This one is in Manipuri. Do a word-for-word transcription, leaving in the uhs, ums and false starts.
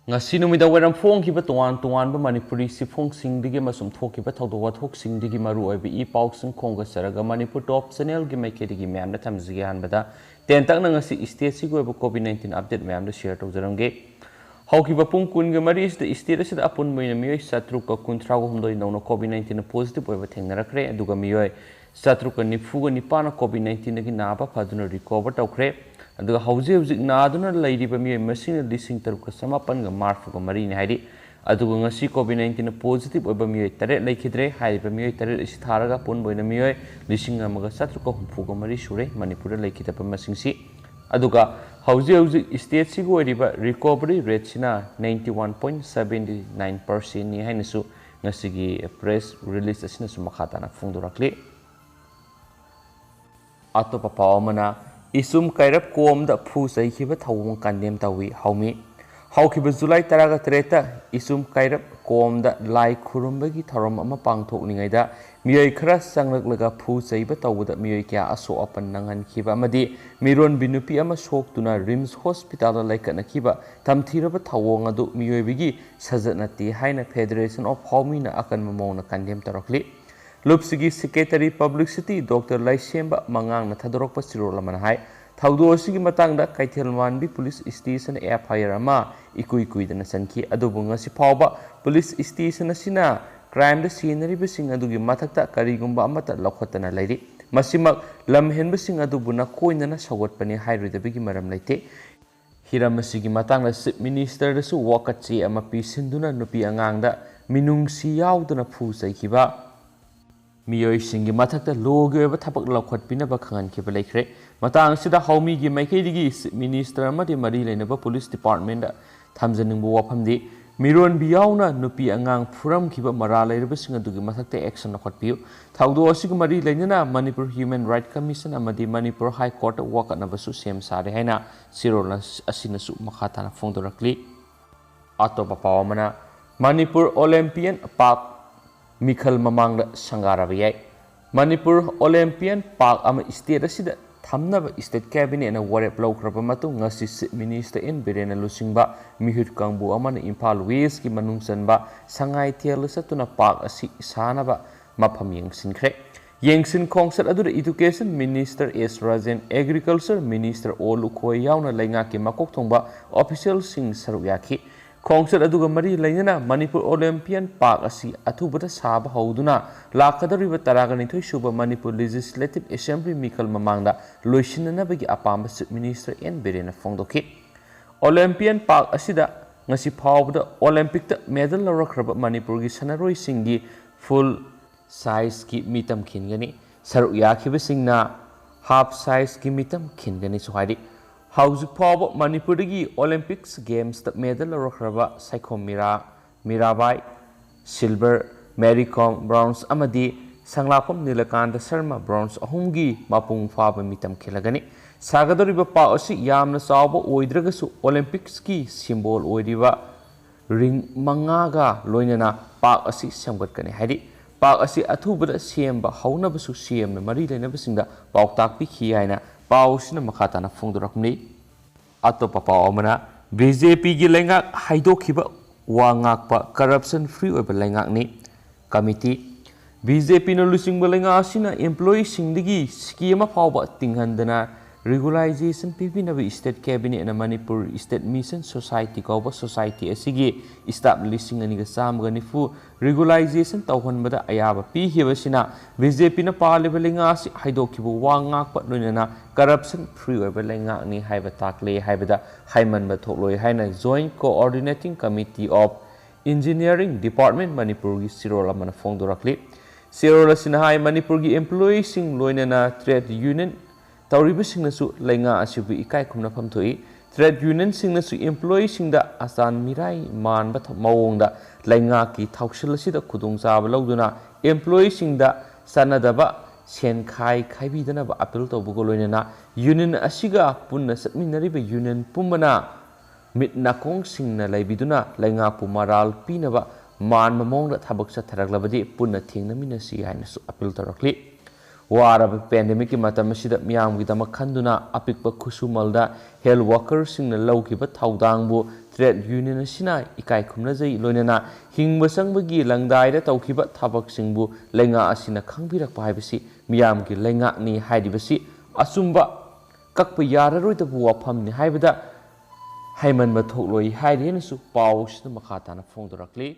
ꯉꯁꯤ ꯅꯨꯃꯤꯗꯥꯡ ꯋꯥꯏꯔꯝ ꯐꯣꯡꯈꯤꯕ ꯇꯣꯉꯥꯟ ꯇꯣꯉꯥꯟꯕ ꯃꯅꯤꯄꯨꯔꯤ ꯁꯤꯐꯣꯡꯁꯤꯡꯗꯒꯤ ꯑꯃꯁꯨꯡ ꯊꯣꯛꯈꯤꯕ ꯊꯧꯗꯣꯛ ꯋꯥꯊꯣꯛꯁꯤꯡꯗꯒꯤ ꯃꯔꯨꯑꯣꯏꯕ ꯏ ꯄꯥꯎꯁꯤꯡ ꯈꯣꯝꯒꯠꯆꯔꯒ ꯃꯅꯤꯄꯨꯔ ꯇꯣꯞ ꯆꯦꯅꯦꯜꯒꯤ ꯃꯥꯏꯀꯩꯗꯒꯤ ꯃꯌꯥꯝꯗ ꯊꯝꯖꯒꯦ꯫ ꯑꯍꯥꯟꯕꯗ ꯇꯦꯟꯇꯛꯅ ꯉꯁꯤ ꯁ꯭ꯇꯦꯠꯁꯤꯒꯤ ꯑꯣꯏꯕ ꯀꯣꯚꯤꯗ ꯅꯥꯏꯟꯇꯤꯟ ꯑꯞꯗꯦꯠ ꯃꯌꯥꯝꯗ ꯁꯤꯌꯔ ꯇꯧꯖꯔꯝꯒꯦ꯫ ꯍꯧꯈꯤꯕ ꯄꯨꯡ ꯀꯨꯟꯒ ꯃꯔꯤꯁꯤꯗ ꯁ꯭ꯇꯦꯠ ꯑꯁꯤꯗ ꯑꯄꯨꯟꯕ ꯑꯣꯏꯅ ꯃꯤꯑꯣꯏ ꯆꯥꯇ꯭ꯔꯨꯛꯀ ꯀꯨꯟꯊ꯭ꯔꯥꯒ ꯍꯨꯝꯗꯣꯏ ꯅꯧꯅ ꯀꯣꯚꯤꯗ ꯅꯥꯏꯟꯇꯤꯟ ꯄꯣꯖꯤꯇꯤꯚ ꯑꯣꯏꯕ ꯊꯦꯡꯅꯔꯛꯈ꯭ꯔꯦ꯫ ꯑꯗꯨꯒ ꯃꯤꯑꯣꯏ ꯆꯥꯇ꯭ꯔꯨꯛꯀ ꯅꯤꯐꯨꯒ ꯅꯤꯄꯥꯟꯅ ꯀꯣꯚꯤꯗ ꯅꯥꯏꯟꯇꯤꯟꯗꯒꯤ ꯅꯥꯕ ꯐꯗꯨꯅ ꯔꯤꯀꯣꯚꯔ ꯇꯧꯈ꯭ꯔꯦ꯫ ꯑꯗꯨꯒ ꯍꯧꯖꯤꯛ ꯍꯧꯖꯤꯛ ꯅꯥꯗꯨꯅ ꯂꯩꯔꯤꯕ ꯃꯤꯑꯣꯏ ꯃꯁꯤꯡꯅ ꯂꯤꯁꯤꯡ ꯇꯔꯨꯛꯀ ꯆꯃꯥꯄꯟꯒ ꯃꯔꯤꯐꯨꯒ ꯃꯔꯤꯅꯤ ꯍꯥꯏꯔꯤ꯫ ꯑꯗꯨꯒ ꯉꯁꯤ ꯀꯣꯚꯤꯗ ꯅꯥꯏꯟꯇꯤꯟ ꯄꯣꯖꯤꯇꯤꯚ ꯑꯣꯏꯕ ꯃꯤꯑꯣꯏ ꯇꯔꯦꯠ ꯂꯩꯈꯤꯗ꯭ꯔꯦ꯫ ꯍꯥꯏꯔꯤꯕ ꯃꯤꯑꯣꯏ ꯇꯔꯦꯠ ꯑꯁꯤ ꯊꯥꯔꯒ ꯑꯄꯨꯟꯕ ꯑꯣꯏꯅ ꯃꯤꯑꯣꯏ ꯂꯤꯁꯤꯡ ꯑꯃꯒ ꯆꯥꯇ꯭ꯔꯨꯛꯀ ꯍꯨꯝꯐꯨꯒ ꯃꯔꯤ ꯁꯨꯔꯦ ꯃꯅꯤꯄꯨꯔꯗ ꯂꯩꯈꯤꯗꯕ ꯃꯁꯤꯡꯁꯤ꯫ ꯑꯗꯨꯒ ꯍꯧꯖꯤꯛ ꯍꯧꯖꯤꯛ ꯁ꯭ꯇꯦꯠꯁꯤꯒꯤ ꯑꯣꯏꯔꯤꯕ ꯔꯤꯀꯣꯚꯔꯤ ꯔꯦꯠꯁꯤꯅ ninety one point seventy nine ꯄꯥꯔꯁꯦꯟꯅꯤ ꯍꯥꯏꯅꯁꯨ ꯉꯁꯤꯒꯤ ꯄ꯭ꯔꯦꯁ ꯔꯤꯂꯤꯖ ꯑꯁꯤꯅꯁꯨ ꯃꯈꯥ ꯇꯥꯅ ꯐꯣꯡꯗꯣꯔꯛꯂꯤ꯫ ꯑꯇꯣꯞꯄ ꯄꯥꯎ ꯑꯃꯅ, ꯏꯆꯨꯝ ꯀꯩꯔꯞ ꯀꯣꯝꯗ ꯐꯨ ꯆꯩꯈꯤꯕ ꯊꯧꯑꯣꯡ ꯀꯟꯗꯦꯝ ꯇꯧꯏ ꯍꯧꯃꯤ꯫ ꯍꯧꯈꯤꯕ ꯖꯨꯂꯥꯏ ꯇꯔꯥꯒ ꯇꯔꯦꯠꯇ ꯏꯆꯨꯝ ꯀꯩꯔꯞ ꯀꯣꯝꯗ ꯂꯥꯏ ꯈꯨꯔꯨꯝꯕꯒꯤ ꯊꯧꯔꯝ ꯑꯃ ꯄꯥꯡꯊꯣꯛꯂꯤꯉꯩꯗ ꯃꯤꯑꯣꯏ ꯈꯔ ꯆꯪꯂꯛꯂꯒ ꯐꯨ ꯆꯩꯕ ꯇꯧꯕꯗ ꯃꯤꯑꯣꯏ ꯀꯌꯥ ꯑꯁꯣꯛ ꯑꯄꯟ ꯅꯪꯍꯟꯈꯤꯕ ꯑꯃꯗꯤ ꯃꯤꯔꯣꯟꯕꯤ ꯅꯨꯄꯤ ꯑꯃ ꯁꯣꯛꯇꯨꯅ ꯔꯤꯝꯁ ꯍꯣꯁꯄꯤꯇꯥꯜꯗ ꯂꯩꯈꯠꯅꯈꯤꯕ ꯇꯝꯊꯤꯔꯕ ꯊꯧꯑꯣꯡ ꯑꯗꯨ ꯃꯤꯑꯣꯏꯕꯒꯤ ꯁꯥꯖꯠ ꯅꯠꯇꯦ ꯍꯥꯏꯅ ꯐꯦꯗꯔꯦꯁꯟ ꯑꯣꯐ ꯍꯥꯎꯃꯤꯅ ꯑꯀꯟꯕ ꯃꯑꯣꯡꯗ ꯀꯟꯗꯦꯝ ꯇꯧꯔꯛꯂꯤ꯫ ꯂꯨꯞꯁꯤꯒꯤ ꯁꯦꯀ꯭ꯔꯦꯇꯔꯤ ꯄꯕ꯭ꯂꯤꯁꯤꯇꯤ ꯗꯣꯛꯇꯔ ꯂꯩꯁꯦꯝꯕ ꯃꯉꯥꯡꯅ ꯊꯥꯗꯣꯔꯛꯄ ꯆꯦꯔꯣꯜ ꯑꯃꯅ ꯍꯥꯏ, ꯊꯧꯗꯣꯛ ꯑꯁꯤꯒꯤ ꯃꯇꯥꯡꯗ ꯀꯩꯊꯦꯜꯃꯥꯟꯕꯤ ꯄꯨꯂꯤꯁ ꯁ꯭ꯇꯦꯁꯟ ꯑꯦꯐ ꯑꯥꯏ ꯑꯥꯔ ꯑꯃ ꯏꯀꯨꯏ ꯀꯨꯏꯗꯅ ꯆꯟꯈꯤ꯫ ꯑꯗꯨꯕꯨ ꯉꯁꯤ ꯐꯥꯎꯕ ꯄꯨꯂꯤꯁ ꯁ꯭ꯇꯦꯁꯟ ꯑꯁꯤꯅ ꯀ꯭ꯔꯥꯏꯝꯗ ꯁꯤꯖꯤꯟꯅꯔꯤꯕꯁꯤꯡ ꯑꯗꯨꯒꯤ ꯃꯊꯛꯇ ꯀꯔꯤꯒꯨꯝꯕ ꯑꯃꯠꯇ ꯂꯧꯈꯠꯇꯅ ꯂꯩꯔꯤ꯫ ꯃꯁꯤꯃꯛ ꯂꯝꯍꯦꯟꯕꯁꯤꯡ ꯑꯗꯨꯕꯨ ꯅꯀꯣꯏꯅꯅ ꯁꯧꯒꯠꯄꯅꯤ ꯍꯥꯏꯔꯣꯏꯗꯕꯒꯤ ꯃꯔꯝ ꯂꯩꯇꯦ꯫ ꯍꯤꯔꯝ ꯑꯁꯤꯒꯤ ꯃꯇꯥꯡꯗ ꯆꯤꯐ ꯃꯤꯅꯤꯁꯇꯔꯗꯁꯨ ꯋꯥꯀꯠ ꯆꯦ ꯑꯃ ꯄꯤꯁꯤꯟꯗꯨꯅ ꯅꯨꯄꯤ ꯑꯉꯥꯡꯗ ꯃꯤꯅꯨꯡꯁꯤ ꯌꯥꯎꯗꯅ ꯐꯨ ꯆꯩꯈꯤꯕ ꯃꯤꯑꯣꯏꯁꯤꯡꯒꯤ ꯃꯊꯛꯇ ꯂꯣꯒꯤ ꯑꯣꯏꯕ ꯊꯕꯛ ꯂꯧꯈꯠꯄꯤꯅꯕ ꯈꯪꯍꯟꯈꯤꯕ ꯂꯩꯈ꯭ꯔꯦ꯫ ꯃꯇꯥꯡ ꯑꯁꯤꯗ ꯍꯥꯎꯃꯤꯒꯤ ꯃꯥꯏꯀꯩꯗꯒꯤ ꯆꯤꯐ ꯃꯤꯅꯤꯁꯇꯔ ꯑꯃꯗꯤ ꯃꯔꯤ ꯂꯩꯅꯕ ꯄꯨꯂꯤꯁ ꯗꯤꯄꯥꯔꯠꯃꯦꯟꯗ ꯊꯝꯖꯅꯤꯡꯕ ꯋꯥꯐꯝꯗꯤ, ꯃꯤꯔꯣꯟꯕꯤ ꯌꯥꯎꯅ ꯅꯨꯄꯤ ꯑꯉꯥꯡ ꯐꯨꯔꯝꯈꯤꯕ ꯃꯔꯥꯜ ꯂꯩꯔꯕꯁꯤꯡ ꯑꯗꯨꯒꯤ ꯃꯊꯛꯇ ꯑꯦꯛꯁꯟ ꯂꯧꯈꯠꯄꯤꯌꯨ꯫ ꯊꯧꯗꯣꯛ ꯑꯁꯤꯒ ꯃꯔꯤ ꯂꯩꯅꯅ ꯃꯅꯤꯄꯨꯔ ꯍ꯭ꯌꯨꯃꯦꯟ ꯔꯥꯏꯠ ꯀꯃꯤꯁꯟ ꯑꯃꯗꯤ ꯃꯅꯤꯄꯨꯔ ꯍꯥꯏ ꯀꯣꯔꯠꯇ ꯋꯥꯀꯠꯅꯕꯁꯨ ꯁꯦꯝ ꯁꯥꯔꯦ ꯍꯥꯏꯅ ꯆꯦꯔꯣꯜ ꯑꯁꯤꯅꯁꯨ ꯃꯈꯥ ꯇꯥꯅ ꯐꯣꯡꯗꯣꯔꯛꯂꯤ꯫ ꯑꯇꯣꯞꯄ ꯄꯥꯎ ꯑꯃꯅ, ꯃꯅꯤꯄꯨꯔ ꯑꯣꯂꯦꯝꯄꯤꯌꯟ ꯄꯥꯛ ꯃꯤꯈꯜ ꯃꯃꯥꯡꯗ ꯁꯪꯒꯥꯔꯕ ꯌꯥꯏ꯫ ꯃꯅꯤꯄꯨꯔ ꯑꯣꯂꯦꯝꯄꯤꯌꯟ ꯄꯥꯛ ꯑꯃ ꯁ꯭ꯇꯦꯠ ꯑꯁꯤꯗ ꯊꯝꯅꯕ State Cabinet ꯅ ꯋꯥꯔꯦꯞ ꯂꯧꯈ꯭ꯔꯕ ꯃꯇꯨꯡ, ꯉꯁꯤ Chief Minister ꯑꯦꯟ ꯕꯤꯔꯦꯟꯅ ꯂꯨꯆꯤꯡꯕ ꯃꯤꯍꯨꯠ ꯀꯥꯡꯕꯨ ꯑꯃꯅ ꯏꯝꯐꯥꯜ West ꯀꯤ ꯃꯅꯨꯡ ꯆꯟꯕ ꯁꯉꯥꯏꯊꯦꯜꯗ ꯆꯠꯇꯨꯅ park ꯑꯁꯤ ꯁꯥꯅꯕ ꯃꯐꯝ ꯌꯦꯡꯁꯤꯟꯈ꯭ꯔꯦ꯫ ꯌꯦꯡꯁꯤꯟ ꯈꯣꯡꯆꯠ ꯑꯗꯨꯗ Education Minister ꯑꯦꯁ ꯔꯥꯖꯦꯟ, Agriculture Minister ꯑꯣ ꯂꯨꯈꯣꯏ ꯌꯥꯎꯅ ꯂꯩꯉꯥꯛꯀꯤ ꯃꯀꯣꯛ ꯊꯣꯡꯕ officialꯁꯤꯡ ꯁꯔꯨꯛ ꯌꯥꯈꯤ꯫ ꯈꯣꯡꯆꯠ ꯑꯗꯨꯒ ꯃꯔꯤ ꯂꯩꯅꯅ ꯃꯅꯤꯄꯨꯔ Olympian Park ꯑꯁꯤ ꯑꯊꯨꯕꯗ ꯁꯥꯕ ꯍꯧꯗꯨꯅ ꯂꯥꯛꯀꯗꯧꯔꯤꯕ ꯇꯔꯥꯒ ꯅꯤꯊꯣꯏ ꯁꯨꯕ ꯃꯅꯤꯄꯨꯔ Legislative Assembly ꯃꯤꯈꯜ ꯃꯃꯥꯡꯗ ꯂꯣꯏꯁꯤꯟꯅꯅꯕꯒꯤ ꯑꯄꯥꯝꯕ Chief Minister ꯑꯦꯟ ꯕꯤꯔꯦꯟꯅ ꯐꯣꯡꯗꯣꯛꯈꯤ꯫ Olympian Park ꯑꯁꯤꯗ ꯉꯁꯤ ꯐꯥꯎꯕꯗ Olympicꯇ medal ꯂꯧꯔꯛꯈ꯭ꯔꯕ ꯃꯅꯤꯄꯨꯔꯒꯤ ꯁꯥꯟꯅꯔꯣꯏꯁꯤꯡꯒꯤ full sizeꯀꯤ ꯃꯤꯇꯝ ꯈꯤꯟꯒꯅꯤ꯫ ꯁꯔꯨꯛ ꯌꯥꯈꯤꯕꯁꯤꯡꯅ half sizeꯀꯤ ꯃꯤꯇꯝ ꯈꯤꯟꯒꯅꯤꯁꯨ ꯍꯥꯏꯔꯤ꯫ ꯍꯧꯖꯤꯛ ꯐꯥꯎꯕ ꯃꯅꯤꯄꯨꯔꯗꯒꯤ Olympics Gamesꯇ medal ꯂꯧꯔꯛꯈ꯭ꯔꯕ ꯁꯥꯏꯈꯣꯝ ꯃꯤꯔꯥ, ꯃꯤꯔꯥꯕꯥꯏ, silver, ꯃꯦꯔꯤ ꯀꯣꯝ, bronze, ꯑꯃꯗꯤ ꯁꯪꯂꯥꯛꯄꯝ ꯅꯤꯂꯀꯥꯟꯇ ꯁꯔꯃ, bronze, ꯑꯍꯨꯝꯒꯤ ꯃꯄꯨꯡ ꯐꯥꯕ ꯃꯤꯇꯝ ꯈꯤꯜꯂꯒꯅꯤ꯫ ꯁꯥꯒꯗꯧꯔꯤꯕ park ꯑꯁꯤ ꯌꯥꯝꯅ ꯆꯥꯎꯕ ꯑꯣꯏꯗ꯭ꯔꯒꯁꯨ Olympicsꯀꯤ symbol ꯑꯣꯏꯔꯤꯕ ring ꯃꯉꯥꯒ ꯂꯣꯏꯅꯅ park ꯑꯁꯤ ꯁꯦꯝꯒꯠꯀꯅꯤ ꯍꯥꯏꯔꯤ꯫ Park ꯑꯁꯤ ꯑꯊꯨꯕꯗ ꯁꯦꯝꯕ ꯍꯧꯅꯕꯁꯨ CMꯅ ꯃꯔꯤ ꯂꯩꯅꯕꯁꯤꯡꯗ ꯄꯥꯎꯇꯥꯛ ꯄꯤꯈꯤ ꯍꯥꯏꯅ ꯄꯥꯎ ꯑꯁꯤꯅ ꯃꯈꯥ ꯇꯥꯅ ꯐꯣꯡꯗꯣꯔꯛꯄꯅꯤ꯫ ꯑꯇꯣꯞꯄ ꯄꯥꯎ ꯑꯃꯅ, BJPꯒꯤ ꯂꯩꯉꯥꯛ ꯍꯥꯏꯗꯣꯛꯈꯤꯕ ꯋꯥ ꯉꯥꯛꯄ corruption free ꯑꯣꯏꯕ ꯂꯩꯉꯥꯛꯅꯤ꯫ Committee, BJPꯅ ꯂꯨꯆꯤꯡꯕ ꯂꯩꯉꯥꯛ ꯑꯁꯤꯅ employeeꯁꯤꯡꯗꯒꯤ ꯁꯤꯀꯤ ꯑꯃ ꯐꯥꯎꯕ ꯇꯤꯡꯍꯟꯗꯅ regularization ꯄꯤꯕꯤꯅꯕ State Cabinetꯅ Manipur State Mission Society ꯀꯧꯕ society ꯑꯁꯤꯒꯤ staff ꯂꯤꯁꯤꯡ ꯑꯅꯤꯒ ꯆꯥꯝꯃꯒ ꯅꯤꯐꯨ regularization ꯇꯧꯍꯟꯕꯗ ꯑꯌꯥꯕ ꯄꯤꯈꯤꯕꯁꯤꯅ BJPꯅ ꯄꯥꯜꯂꯤꯕ ꯂꯩꯉꯥꯛ ꯑꯁꯤ ꯍꯥꯏꯗꯣꯛꯈꯤꯕ ꯋꯥ ꯉꯥꯛꯄ ꯂꯣꯏꯅꯅ corruption free ꯑꯣꯏꯕ ꯂꯩꯉꯥꯛꯅꯤ ꯍꯥꯏꯕ ꯇꯥꯛꯂꯦ ꯍꯥꯏꯕꯗ ꯍꯥꯏꯃꯟꯕ ꯊꯣꯛꯂꯣꯏ ꯍꯥꯏꯅ Joint Coordinating Committee of Engineering Department ꯃꯅꯤꯄꯨꯔꯒꯤ ꯆꯦꯔꯣꯜ ꯑꯃꯅ ꯐꯣꯡꯗꯣꯔꯛꯂꯤ꯫ ꯆꯦꯔꯣꯜ ꯑꯁꯤꯅ ꯍꯥꯏ, ꯃꯅꯤꯄꯨꯔꯒꯤ employeeꯁꯤꯡ ꯂꯣꯏꯅꯅ trade union ꯇꯧꯔꯤꯕꯁꯤꯡꯅꯁꯨ ꯂꯩꯉꯥꯛ ꯑꯁꯤꯕꯨ ꯏꯀꯥꯏ ꯈꯨꯝꯅꯐꯝ ꯊꯣꯛꯏ꯫ Trade unionꯁꯤꯡꯅꯁꯨ employeeꯁꯤꯡꯗ ꯑꯆꯥꯟ ꯃꯤꯔꯥꯏ ꯃꯥꯟꯕ ꯊ-, ꯃꯑꯣꯡꯗ ꯂꯩꯉꯥꯛꯀꯤ ꯊꯧꯁꯤꯜ ꯑꯁꯤꯗ ꯈꯨꯗꯣꯡꯆꯥꯕ ꯂꯧꯗꯨꯅ employeeꯁꯤꯡꯗ ꯆꯥꯟꯅꯗꯕ ꯁꯦꯟꯈꯥꯏ ꯈꯥꯏꯕꯤꯗꯅꯕ appeal ꯇꯧꯕꯒ ꯂꯣꯏꯅꯅ union ꯑꯁꯤꯒ ꯄꯨꯟꯅ ꯆꯠꯃꯤꯟꯅꯔꯤꯕ union ꯄꯨꯝꯕꯅ ꯃꯤꯠ ꯅꯥꯀꯣꯡ ꯁꯤꯡꯅ ꯂꯩꯕꯤꯗꯨꯅ ꯂꯩꯉꯥꯛꯄꯨ ꯃꯔꯥꯜ ꯄꯤꯅꯕ ꯃꯥꯟꯕ ꯃꯑꯣꯡꯗ ꯊꯕꯛ ꯆꯠꯊꯔꯛꯂꯕꯗꯤ ꯄꯨꯟꯅ ꯊꯦꯡꯅꯃꯤꯟꯅꯁꯤ ꯍꯥꯏꯅꯁꯨ appeal ꯇꯧꯔꯛꯂꯤ꯫ ꯋꯥꯔꯕ ꯄꯦꯟꯗꯦꯃꯤꯛꯀꯤ ꯃꯇꯝ ꯑꯁꯤꯗ ꯃꯤꯌꯥꯝꯒꯤꯗꯃꯛ ꯈꯟꯗꯨꯅ ꯑꯄꯤꯛꯄ ꯈꯨꯠꯁꯨꯃꯜꯗ ꯍꯦꯜꯊ ꯋꯥꯀꯔꯁꯤꯡꯅ ꯂꯧꯈꯤꯕ ꯊꯧꯗꯥꯡꯕꯨ ꯇ꯭ꯔꯦꯗ ꯌꯨꯅꯤꯌꯟ ꯑꯁꯤꯅ ꯏꯀꯥꯏ ꯈꯨꯝꯅꯖꯩ꯫ ꯂꯣꯏꯅꯅ ꯍꯤꯡꯕ ꯆꯪꯕꯒꯤ ꯂꯪꯗꯥꯏꯗ ꯇꯧꯈꯤꯕ ꯊꯕꯛꯁꯤꯡꯕꯨ ꯂꯩꯉꯥꯛ ꯑꯁꯤꯅ ꯈꯪꯕꯤꯔꯛꯄ ꯍꯥꯏꯕꯁꯤ ꯃꯤꯌꯥꯝꯒꯤ ꯂꯩꯉꯥꯛꯅꯤ ꯍꯥꯏꯔꯤꯕꯁꯤ ꯑꯆꯨꯝꯕ ꯀꯛꯄ ꯌꯥꯔꯔꯣꯏꯗꯕ ꯋꯥꯐꯝꯅꯤ ꯍꯥꯏꯕꯗ ꯍꯩꯃꯟꯕ ꯊꯣꯛꯂꯣꯏ ꯍꯥꯏꯔꯤ ꯍꯥꯏꯅꯁꯨ ꯄꯥꯎ ꯑꯁꯤꯗ ꯃꯈꯥ ꯇꯥꯅ ꯐꯣꯡꯗꯣꯔꯛꯂꯤ꯫